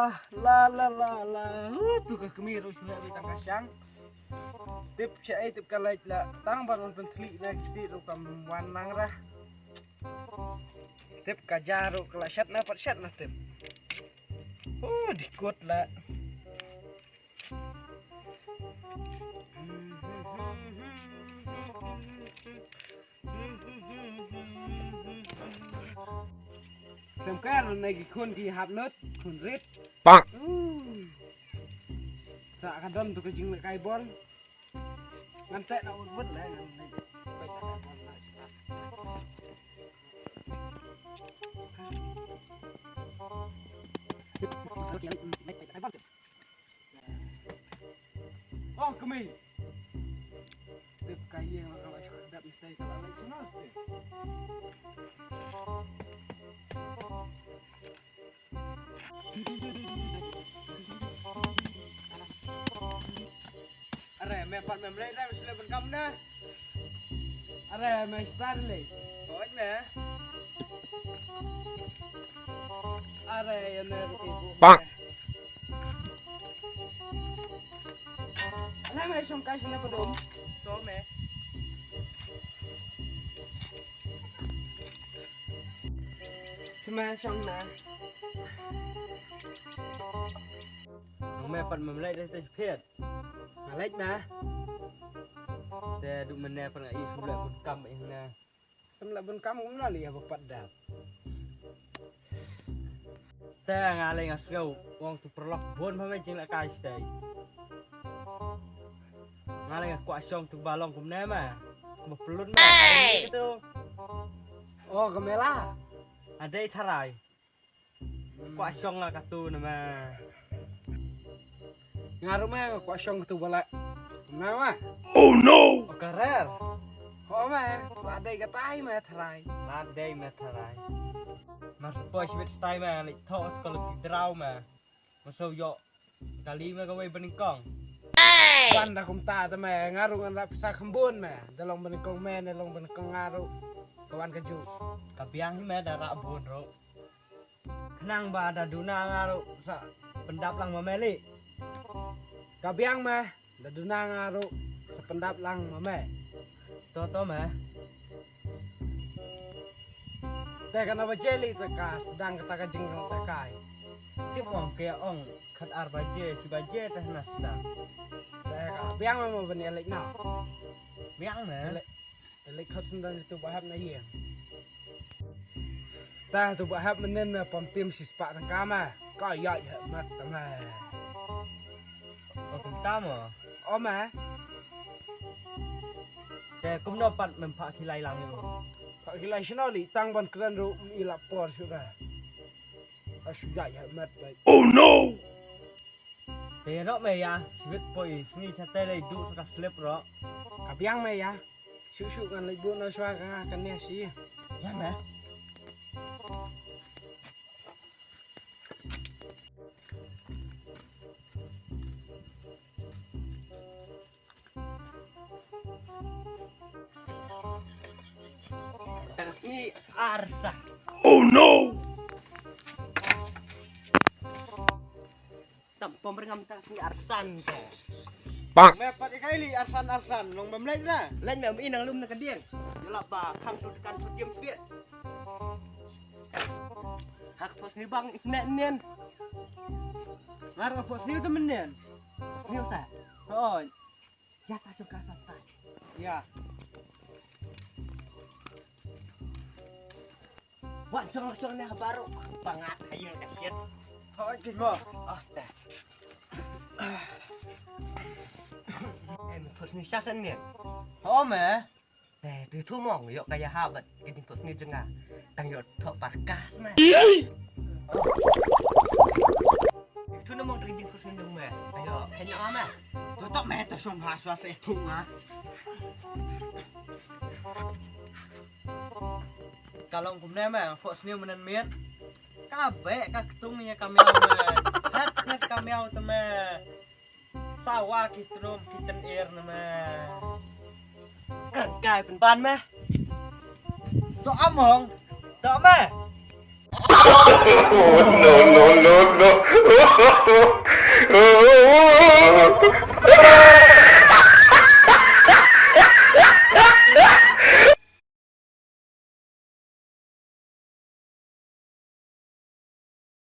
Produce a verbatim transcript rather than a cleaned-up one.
Ah, la la la la. Uh, tu ka kmie ruh shu heh beit tang ka shang. Tip shaei tip ka leit la. Tang ban wan pynthli na ki stieh ruh kam wan nang ra. Tip ka ja ruh ka la shat na pat shat na tip. Uh, dikut la. Sem kar na ki khun ki hap lut, khun rit. Bang. Uh. Sa ka don tu ka jinglekai bol. Ngan tek na ut ut le ngan. Oh, kmie. Tip ka ïing la ka la shu dap ni tai ka la lai shu nas te. Are, me pat mem lei re, me sule ban kam na. Are, me star lei. Hoi me. Are, ya me ruki bu. Bang. Ana me shong kai sine padum. So me. Sima shong na. Nong me pat mem lei de te phiat. Nga leit ma. Te du mynne pat nga i sum leh bun kam ing na. Sum leh bun kam kumno lei ba pat dap. Te nga lei nga sngew ong tu paralok bun ma me jinglekai sdei. Nga lei nga kwah shong tu ba long kumne ma. Kumba plun ma. Hey! Tu. Oh, ka mela. Adei tharai. Kwah shong nga katu na ma. Nga ruh ma kwah shong katu bala. Na ma. Oh no. Oh, karer. Ho ma. La dei katai ma tharai. La dei ma tharai. Mas poi shwit stai ma lei tho ko lei drau ma. Maso yo. Kali ma kawei banyngkong. Wan da kumta ta ma nga ruh ngan rap sa khambun ma. Da long banyngkong ma ne long banyngkong nga ruh. Ka wan ka ju. Ka biang hi ma da rap bun ruh. Khnang ba da duna nga ruh sa pyndap lang ma me lei. Ka biang ma da duna nga ruh sa pyndap lang ma me. To to ma. Te kano baje lei te ka sdang kata ka jingrong te kai. Tip ong ke ong khat ar baje shi baje te na sdang. Te ka biang ma ma ban ïa leit na. Biang ma. Te leit khot sendang tu ba hap na ïing. Te tu ba hap mynnin me pom tim shi spah tang ka ma. Ka ïa ïa mat ta ma. O kumta mo. O ma. Te kumno pat mem phah khilai lang ïa u. Phah khilai shano lei tang ban kren ruh i la por shu ka. A shu ïa ïa mat bai. Oh no. Te ïa noh me ïa, shibit poi, sngi shatei lei duh sa ka slip ruh. Ka biang me ïa. Shu shu ngan leit buh noh shuwa ka nga ka neh shi. Ïa me. Tang sngi arsa. Oh no. Tam pom ringam tang sngi arsan te. Bang. Me pat ikai li arsan arsan long mem leit ra. Leit me i nang lum na ka dieng. Ïa la ba kham tu kan tu tiam sbiet. Hak pos ni bang ne nen. Ngar pos ni tu menen. Pos ni sa. Hoi. Ya ta suka sa ta. Ya. Wan song song ne baru. Bangat ayo ka shit. Hoi kit mo. Asta. Em pos ni sa sen ne. Ho me. Te tu thu mong yo ka ya ha bat ki ding pos ni jong nga. Tang yo tho par kas ma. Tu na mong tang ding pos ni jong me. Tang yo kenya ma. Tu tok me tu shong ha swa se tu nga. Ka long kumne me pos ni menan miet. Ka be ka ktung ya ka miau me. Hat ne ka miau te me. Sawa ki tnum ki tner na me. Kan kai pynban me. To among. To me. No, no, no, no.